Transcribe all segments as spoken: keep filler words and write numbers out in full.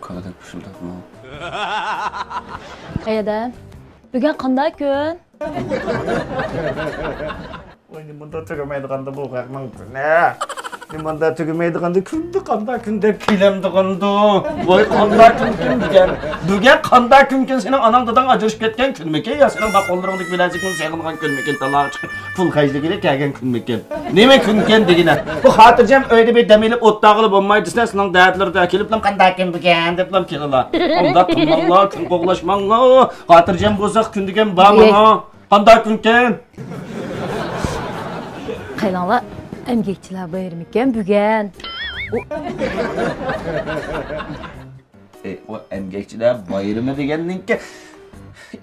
كالا دەپ پۇشۇلداپمۇ؟ قەيەردە؟ بۈگۈن قانداق كۈن؟ ۋاي، نېمانداق تۈگىمەيدىغاندۇ بۇ خەقنىڭ كۈنى؟ نېمانداق تۈگىمەيدىغاندۇ، كۈندە قانداق كۈن دەپ كېلەمدىغاندۇ؟ ۋاي، قانداق كۈنكىن بۈگۈن؟ بۈگۈن قانداق كۈنكىن؟ سېنىڭ ئاناڭ داداڭ ئاجرىشىپ كەتكەن كۈنمىكىن يا سېنىڭ بار قوللىرىڭدىكى بىلەزىكىڭنى سېغىنغان كۈنمىكىن؟ تالاغا چىقىپ پۇل خەجلىگىلى كەلگەن كۈنمىكىن؟ نېمە كۈنكەن دېگىنە؟ بۇ خاتىرجەم ئۆيدە بىر دەم ئېلىپ ئولتۇرغىلى بولماي دېسە، سېنىڭ دەتلىرىدە كېلىپلا قانداق كۈن بۈگۈن دەپلا كېلىلا. ئۇنداق قىلماڭلار، كۈن قوغلاشماڭلار. خاتىرجەم بولساق كۈن دېگەن بار مانا. قانداق كۈنكەن؟ قايلاڭلار، ئەمگەكچىلەر بايرىمىكەن بۈگۈن. ئۇ ئەي، ئۇ ئەمگەكچىلەر بايرىمى دېگەننىڭكى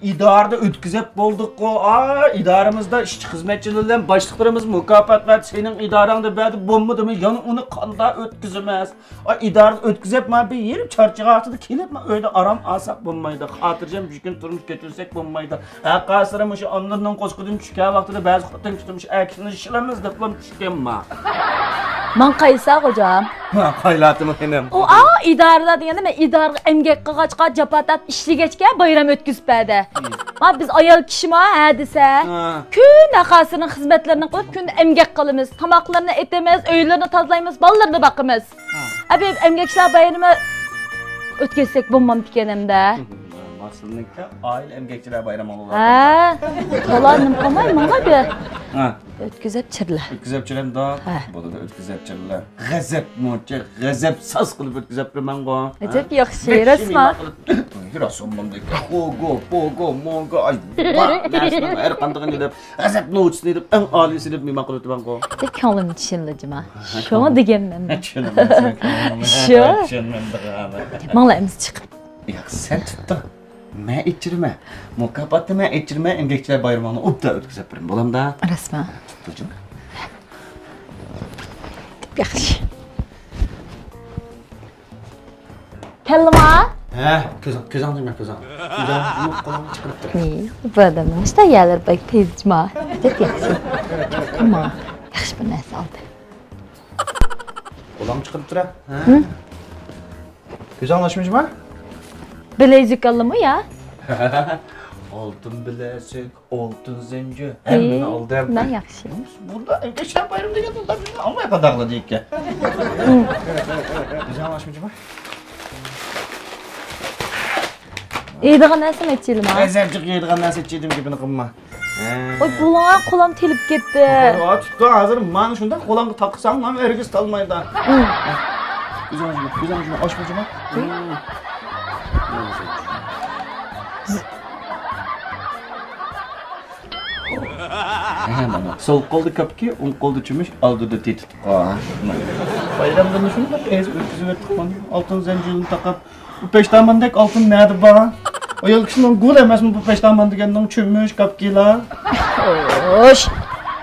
ئىدارىدە ئۆتكۈزۈپ بولدۇققۇ. ئا، ئىدارىمىزدا ئىشچى خىزمەتچىلەر بىلەن باشلىقلىرىمىز مۇكاپات بەردى، سېنىڭ ئىدارەڭدە بەردى، بولمىدىمۇ؟ يەنە ئۇنى قانداق ئۆتكۈزىمىز؟ ئا، ئىدارىدە ئۆتكۈزۈپ، مانا بىر يېرىم چارچىغان ۋاقتىدا كېلىپ، مانا ئۆيدە ئارام ئالساق بولمايدۇ. خاتىرجەم بىر كۈن تۇرمۇش كەچۈرسەك بولمايدۇ. ھەققاسىرى مۇشۇ ئانىلىرنىڭ قوسىقىدىن چۈشكەن ۋاقتىدا بەزى خوتۇن كىشىلەر مۇشۇ ئەركىشىنى ئىشلەممىز دەپلا چۈشكەنما. ماڭا قايسا خوجام؟ ماڭا قايلاتىمۇ خېنىم. ئۇ، ئا، ئىدارىدە دېگەندە، مەن ئىدارىغا ئەمگەك قىلغاچقا، جاپا تارتىپ ئىشلىگەچكە بايرام ئۆتكۈزۈپ بەردى. ما بىز ئايال كىشىما ھە دېسە، ھە. كۈندە ھەققاسىرىنىڭ خىزمەتلىرىنى قىلىپ، كۈندە ئەمگەك قىلىمىز، تاماقلىرىنى ئېتىمىز، ئۆيلىرىنى تازىلايمىز، بالىلىرىنى باقىمىز. ھە. ئەبى ئەمگەكچىلەر بايرىمى ئۆتكۈزسەك بولمامدىكەن ئەمدى؟ مەسىلىنىڭكى ئائىلە ئەمگەكچىلەر بايرىمى بولۇۋاتىدۇ. ھە. بالا نېمە قىلماي ماڭا بىر. ھە. ئۆتكۈزۈپ چىرلا. ئۆتكۈزۈپ چىرىمدا. ھە. بولىدۇ، ئۆتكۈزۈپ چىرلا. غەزەپ موچى، غەزەپ ساز قىلىپ ئۆتكۈزۈپ بېرىمەنغۇ. ئەجەب ھە؟ ياخشى، بەك رەسما. شۇنداك. راست بولمامدىكەن. خوگو، پوگو، موگو، ئاي، نەرسىنىڭ ھەر قاندىقىنى ئېلىپ، غەزەپ نوچىسىنى ئېلىپ، ئەڭ ئالىيسىنى ئېلىپ مېھمان قىلىپ ئۆتىمەنغۇ. بەك كۆڭلۈمنى چۈشىنىلدى جۇما. شۇڭا دېگەنمەن. چۈشىنىمەن سېنىڭ كۆڭلۈڭنى. شۇ. چۈشىنمەمدىغان. ماڭلا ئەمىسە چىقىپ. ياق، سەن تۇتتۇڭ. مەن ئېچىرىمەن. مۇكاپاتنى مەن ئېچىرىمەن، ئەمگەكچىلەر بايرىمىنى ئوبدان ئۆتكۈزۈپ بېرىمەن. بولامدا؟ رەسما. تۇتتۇڭ جۇما. ياخشى. كەلدىما؟ ھە، كۆزۈڭ، كۆزۈڭ جۇما، كۆزۈڭ. كۆزۈڭ يۇمۇپ قولۇڭنى چىقىرىپ تۇر. نى، بۇ ئادەمنىڭ ئىشتا يەرلىرى بەك تېز جۇما. بەك ياخشى. چوقۇم ماڭا ياخشى بىر نەرسە ئالدى. قولۇڭنى چىقىرىپ تۇر، ھە؟ ھە؟ كۆزۈڭ ئاچمىجۇما؟ بىلەيزۈك ئالدىمۇ يا؟ ئالتۇن بىلەزۈك. ئالتۇن زەنجىر، ھەممىنى ئالدىم. مەن ياخشى. بۇندا ئەمگەكچىلەر بايرىمى دېگەن بۇلار بىزنى ئاڭلايدىغان دەيدىكەن. ئېيدىغان نەرسىمۇ ئېچىلما. ئەزەبجىق يەيدىغان نەرسە ئېچىدىم گېپىنى قىلما. ۋاي، بۇلار قولام تېلىپ كەتتى. تۇتتۇ، ھازىر مانا شۇنداق قولامغا تاقىساڭ، مانا ھەرگىز تالمايدۇ. كۆزۈڭ ئاچما، كۆزۈڭ ئاچما، ئاچما، ئاچما. ھە، مانا. سول قولدا كاپكى، ئوڭ قولدا چۆمۈچ، ئالدىدا تېتى تۇتقان. بايرامدا شۇنداق ئېزىپ ئۆتكۈزۈۋەتتۇق مانا. ئالتۇن زەنجىرىنى تاقاپ. بۇ پەشتامان دەك ئالتۇن نەدە بار؟ ئايال كىشىنىڭ گۇلى ئەمەسمۇ بۇ پەشتامان دېگەننىڭ چۆمۈچ، كاپكىلار؟ خوش.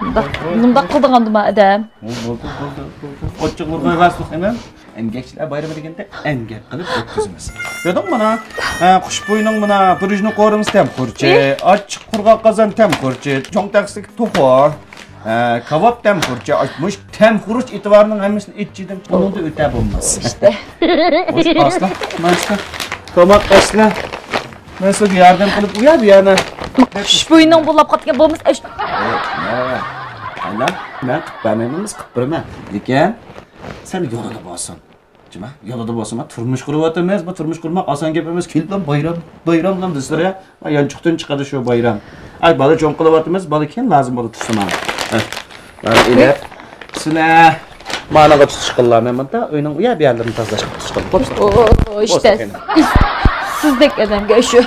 مۇنداق، مۇنداق قىلىدىغاندىما ئادەم؟ بولدى، بولدى، بولدى. ئوچۇقلىرىغا راستلىق ئەمەس. ئەمگەكچىلەر بايرىمى دېگەندە ئەمگەك قىلىپ ئۆتكۈزىمىز. كۆردۈڭمۇ مانا؟ ھە، خۇشبۇينىڭ مانا بۇرۇجنى قورۇمىسى تەم خۇرۇچى، ئاچچىق قۇرغاق قازان تەم خۇرۇچى، چوڭ تەخسىدىكى توخۇ، ھە، كاۋاپ تەم خۇرۇچى، مۇشۇ تەم خۇرۇچ ئېتىبارىنىڭ ھەممىسىنى ئېچىدىم. ئۇنىڭدا ئۆتە بولماس. ئىشتە. خوش، ئاسلا، ماسلا، تاماق ئاسلا. مەن سىزگە ياردەم قىلىپ قوياي بۇ يەرنى. خۇشبۇينىڭ بۇلاپ قاتقان بولمىسا، ئەش- قايلا؟ مەن قىلىپ بەرمەيمەن، قىلىپ بېرىمەن. لېكىن سەن يولىدا بولسۇن. جۇما، يولىدا بولسىمۇ، تۇرمۇش قۇرۇۋاتىمىز. بۇ تۇرمۇش قۇرماق ئاسان گەپ ئەمەس. كېلىپلا بايرام، بايرام دېسىلە، يانچۇقتىن چىقىدۇ شۇ بايرام. ئاي، بالا چوڭ قىلىۋاتىمىز. بالا كېيىن لازىم بولىدۇ تۇرسا ماڭا. ھە. بالا ئېلىپ، سىلە مانىغا تۇتۇش قىللا. مەن ماندا ئۆينىڭ ئۇ يەر بۇ يەرلىرىنى تازىلاشقا تۇتۇش قىلدىم. بوپتۇ. ئوي، بولسا ئىشتە. كېيىن. سىزدەك ئادەمگە شۇ